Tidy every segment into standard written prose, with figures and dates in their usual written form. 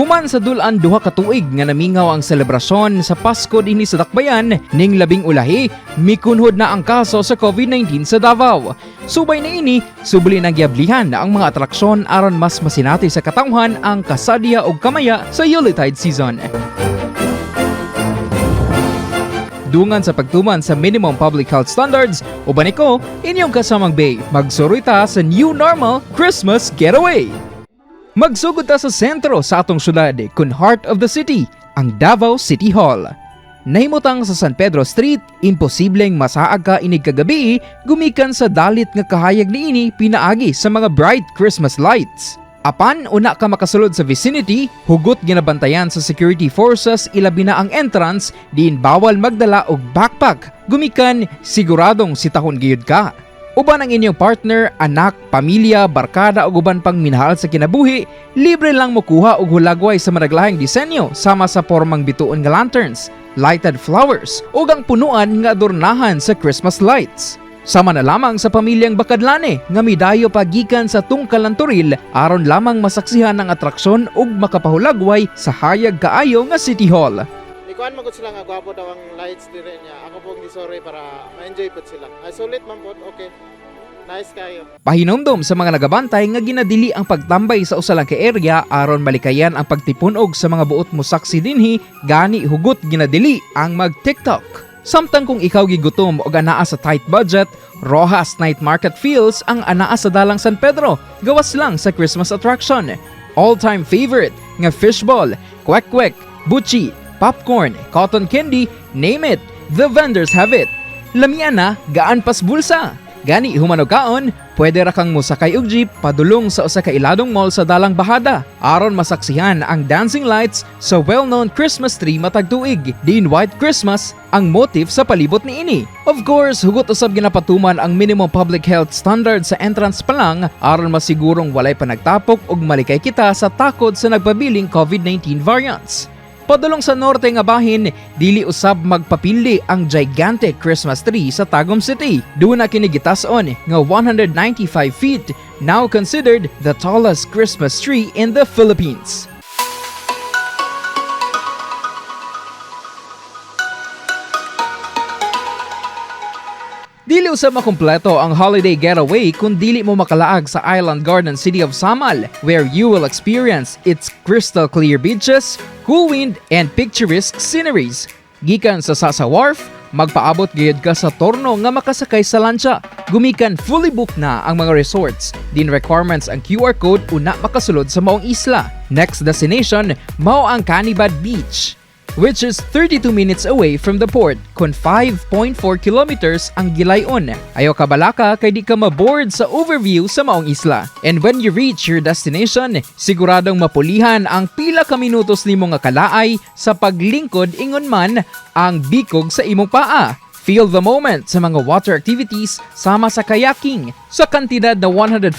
Human sa dul-an 2 ka tuig nga namingaw ang selebrasyon sa Pasko dinhi sa Dakbayan, ning labing ulahi, mikunhod na ang kaso sa COVID-19 sa Davao. Subay na ini, subli nang giablihan ang mga atraksyon aron mas masinati sa katawhan ang kasadya ug kamaya sa Yuletide season. Dungan sa pagtuman sa minimum public health standards, uban ko, inyong kasamang bay, magsuroy ta sa new normal Christmas getaway. Magsugod ta sa sentro sa atong syudad kun heart of the city, ang Davao City Hall. Nahimutang sa San Pedro Street, imposibleng masaag ka inig kagabi gumikan sa dalit nga kahayag niini pinaagi sa mga bright Christmas lights. Apan una ka makasulod sa vicinity, hugot ginabantayan sa security forces, ilabi na ang entrance diin bawal magdala og backpack. Gumikan siguradong sitahon gayud ka. Uban ang inyong partner, anak, pamilya, barkada ug uban pang minahal sa kinabuhi, libre lang mokuha og hulagway sa managlahing disenyo sama sa pormang bituon nga lanterns, lighted flowers ug ang punuan nga adornahan sa Christmas lights. Sama na lamang sa pamilyang Bakadlane nga midayo pa gikan sa Tungkalan, Toril aron lamang masaksihan ang atraksyon ug makapahulagway sa hayag kaayo nga City Hall. Ikuan man gud sila nga gwapo daw ang lights dire niya. Ako pong sorry para ma-enjoy pud sila. Ay, sulit man pud, okay. Nice kayo. Pahinomdom sa mga nagabantay nga ginadili ang pagtambay sa usa lang ka area aron malikayan ang pagtipunog sa mga buot mo saksi dinhi, gani hugot ginadili ang mag TikTok. Samtang kung ikaw gigutom og anaa sa tight budget, Rojas Night Market feels ang anaa sa Dalang San Pedro, gawas lang sa Christmas attraction. All-time favorite nga fishball, kwek-kwek, buchi, popcorn, cotton candy, name it, the vendors have it. Lamian na, gaan pas bulsa. Gani human og kaon, pwede ra kang mosakay og jeep padulong sa usa ka iladong mall sa Dalang Bahada aron masaksihan ang dancing lights sa well-known Christmas tree matag tuig. Diin White Christmas ang motif sa palibot niini. Of course, hugot usab ginapatuman ang minimum public health standard sa entrance pa lang aron masigurong walay panagtapok ug malikay kita sa takod sa nagpabiling COVID-19 variants. Padulong sa norte nga bahin, dili usab magpapili ang gigantic Christmas tree sa Tagum City. Duna kini gitas-on nga 195 feet, now considered the tallest Christmas tree in the Philippines. Dili usab makumpleto ang holiday getaway kung dili mo makalaag sa Island Garden City of Samal, where you will experience its crystal clear beaches, cool wind, and picturesque sceneries. Gikan sa Sasa Wharf, magpaabot gayud ka sa torno nga makasakay sa lancha. Gumikan fully booked na ang mga resorts. Din requirements ang QR code una makasulod sa maong isla. Next destination, mao ang Canibad Beach, which is 32 minutes away from the port kung 5.4 kilometers ang gilayon. Ayaw kabalaka kay di ka maboard sa overview sa maong isla. And when you reach your destination, siguradong mapulihan ang pila ka minutos nimo nga kalaay sa paglingkod ingon man ang bikog sa imong paa. Feel the moment sa mga water activities sama sa kayaking. Sa kantidad na ₱150,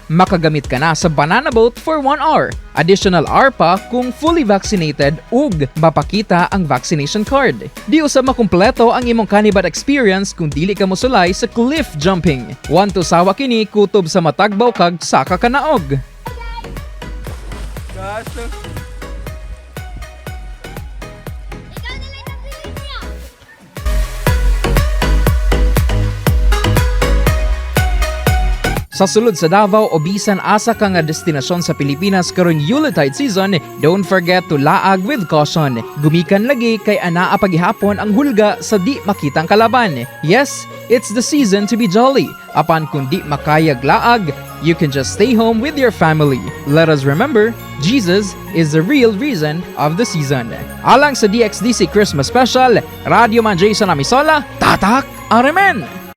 makagamit ka na sa banana boat for 1 hour. Additional hour pa kung fully vaccinated ug mapakita ang vaccination card. Di usab makumpleto ang imong Canibad experience kung dili ka mosulay sa cliff jumping. One to sawa kini kutob sa matagbaw kag saka kanaog. Gasto. Ikaw na lang napili niya. Sa sulod sa Davao o bisan asa ka nga destinasyon sa Pilipinas karong Yuletide season, don't forget to laag with caution. Gumikan lagi kay anaa paghihapon ang hulga sa di makitang kalaban. Yes, it's the season to be jolly. Apan kung di makayag laag, you can just stay home with your family. Let us remember, Jesus is the real reason of the season. Alang sa DXDC Christmas Special, Radyo Man Jason Amisola, Tatak Aremen!